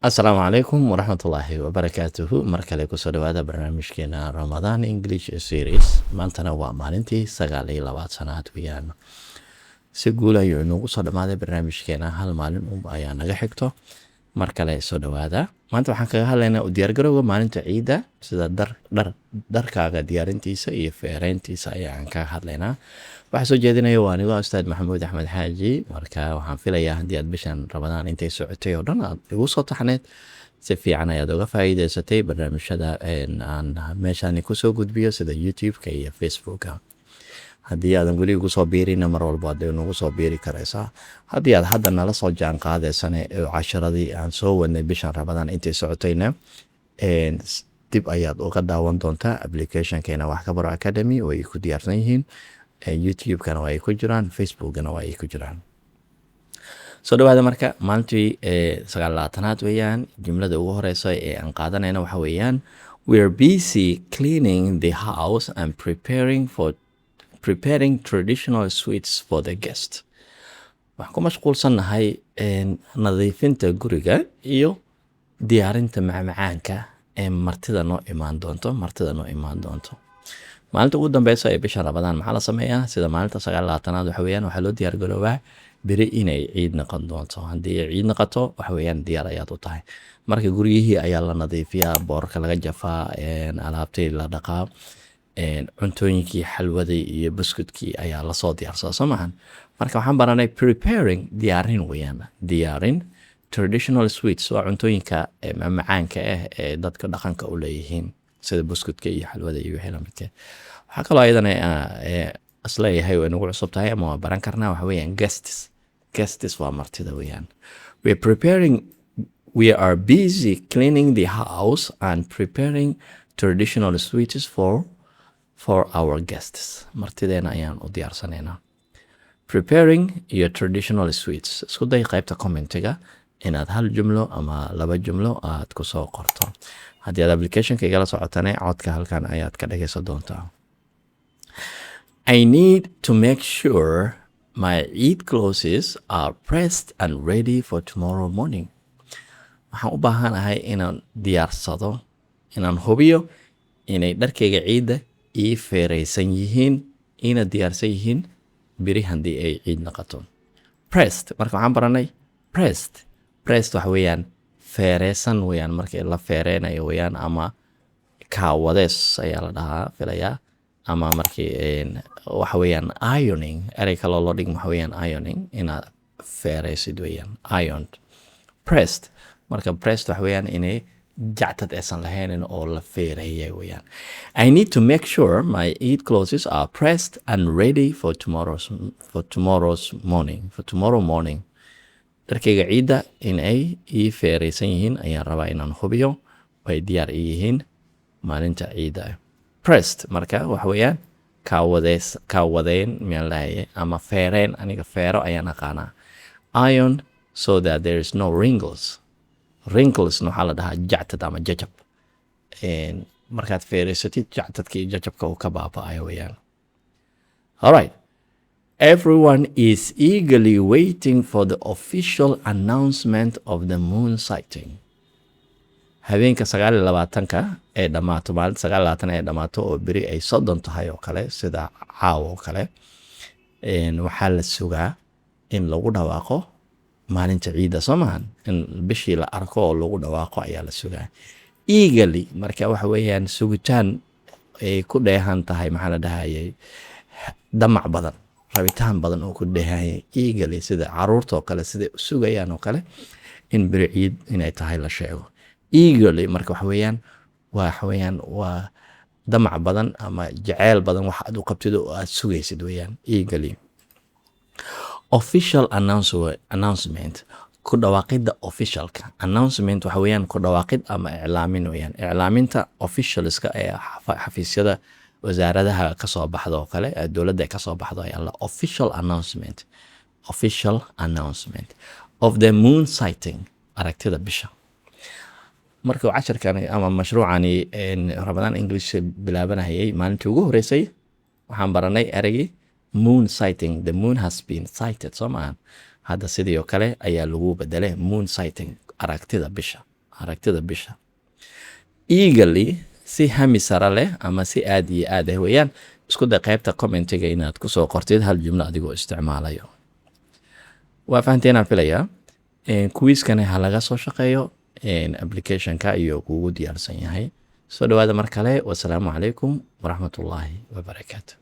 Asalaamu calaykum waraxmatullaahi wabarakaatuhu. Mar kale kusoo dhawaada barnaamijkeena Ramadan English Series. Maantana waa maalintii 29aad weyaan. Si guul ayuu inoogu soo dhammaaday barnaamijkeena, hal maalin un ayaa naga xigto. Mar kale soo dhawaada. Maanta waxaan kaga hadlaynaa u diyaargarowga maalinta ciidda, sida dar dhar dharkaaga diyaarintiisa iyo feereyntiisa ayaan kaga hadlaynaa. Waxaa soo jeedinaya waa anigoo Ustaad Maxamuud Axmed Xaaji. Marka waxaan filayaa haddii aad bishan Ramadaan intay socotay oo dhan aad igu soo taxneed, si fiican ayaad uga faa'iideysatay barnaamijyada aan meeshaani kusoo gudbiyo, sida YouTube-ka iyo Facebooka. Haddii aadan weli igu soo biirina, mar walba waad nagu soo biiri karaysaa. Haddii aad hadda nala soo jaan qaadeysane oo casharadii aan soo wadnay bishan Ramadaan intay socotayna, dib ayaad uga daawan doontaa applicationkeena Wax Ka Baro Academy oo ay ku diyaarsan yihiin. YouTube-kana waa ay ku jiraan, Facebookana waa ay ku jiraan. Soo dhawaada. Marka maalintii 29aad weeyaan. Jumlada ugu horeysa ee aan qaadanayna waxa weeyaan: "We are busy cleaning the house and preparing traditional sweets for the guest." Waxaan ku mashquulsannahay nadiifinta guriga iyo diyaarinta macmacaanka ee martida noo imaan doonto. Martida noo imaan doonto maalinta ugu dambeysa ee bisha Ramadaan maxaa la sameeyaa? Sida maalinta 29aad waxa weeyaan waxaa loo diyaar garoobaa beri inay ciid noqon doonto. Haddii ay ciid noqoto, waxa weeyaan diyaar ayaad u tahay. Marka guryihii ayaa la nadiifiyaa, boorka laga jafaa, alaabtii la dhaqaa, cuntooyinkii xalwadii iyo buskudkii ayaa lasoo diyaarsadaa, soo maahan? Marka waxaan baranay preparing, diyaarin weeyaan, diyaarin traditional sweets waa cuntooyinka macaanka ah ee dadka dhaqanka u leeyihiin, sida buskudka iyo xalwada iyo wixii lamidka. Waxaa kaloo ayadana isleeyahay way nagu cusub tahay ama waa baran karnaa, waxa weeyaan guests. Guests waa martida weeyaan. We are busy cleaning the house and preparing traditional sweets for our guests. Martideena ayaan u diyaarsanaynaa. Preparing iyo traditional sweets, isku day qaybta commentiga inaad hal jumlo ama laba jumlo aad kusoo qorto. Haddii aad applicationka igala socotane, codka halkan ayaad ka dhageysan doontaa. I need to make sure my Eid clothes are pressed and ready for tomorrow morning. Waxaan u baahanahay inaan diyaarsado, inaan hubiyo inay dharkayga ciidda ii feereysan yihiin, iina diyaarsan yihiin beri haddii ay ciid noqoto. Pressed, marka waxaan baranay pressed. Pressed waxa weeyaan feereysan weeyaan, markii la feereynayo weeyaan, ama kaawadees ayaa la dhahaa filayaa, ama markii waxa weeyaan ironing. Erey kaloo loo dhigmo waxa weeyaan ironing, inaad feereysid weeyaan, ironed. Pressed, marka pressed waxa weeyaan inay jactad aysan lahaynin oo la feereeyay weeyaan. I need to make sure my Eid clothes are pressed and ready for tomorrow's morning, for tomorrow morning. Dharkayga ciidda in ay ii feereysan yihiin ayaan rabaa inaan hubiyo oo ay diyaar ii yihiin maalinta ciidda. Pressed marka waxa weeyaan kaawadees, kaawadeyn miyaan lahaye ama feereen? Aniga feero ayaan aqaanaa. Iron so that there is no wrinkles. Wrinkles waxaa la dhahaa jactad ama jajab. Markaad feereysatid, jactadka iyo jajabka uu ka baaba'ayo weeyaan. Alright. Everyone is eagerly waiting for the official announcement of the moon sighting. Habeenka 29-ka ee dhammaato, maalinta 29 ee dhammaato oo beri ay 30 tahay oo kale, sida caawa oo kale, waxaa la sugaa in lagu dhawaaqo maalinta ciidda, soo maahan? In bishii la arko oo lagu dhawaaqo ayaa la sugaa. Eagerly marka waxa weeyaan sugitaan ay ku dheehan tahay, maxaa la dhahayay, damac badan, rabitaan badan oo ku dheehanyay. Eagerly, sida caruurta oo kale, siday u sugayaan oo kale in beri ciid inay tahay la sheego. Eagerly marka waxa weeyaan waa damac badan ama jaceyl badan wax aad u qabtid oo aad sugaysid weeyaan eagerly. Official announcement, ku dhawaaqidda officialka. Announcement waxa weeyaan ku dhawaaqid ama iclaamin weeyaan, iclaaminta officialska ee xafiisyada wasaaradaha kasoo baxda oo kale, ee dowladda ay kasoo baxdo ayaa la official announcement. Official announcement of the moon sighting, aragtida bisha. Markuu casharkani ama mashruucani Ramadan English bilaabanayay, maalintii ugu horeysay waxaan baranay ereygii moon sighting. The moon has been sighted, soo maahan? Hadda sidii oo kale ayaa lagu bedelay moon sighting, aragtida bisha. aragtida bisha. Eagerly, si hami sare leh ama si aad iyo aad ah weeyaan. Isku day qaybta commentiga inaad kusoo qortid hal jumlo adigoo isticmaalayo. Waa fahanteen aan filayaa. Quizkani ha laga soo shaqeeyo, applicationka iyo kuugu diyaarsan yahay. Soo dhawaada mar kale. Wasalaamu calaykum waraxmatullaahi wabarakaatu.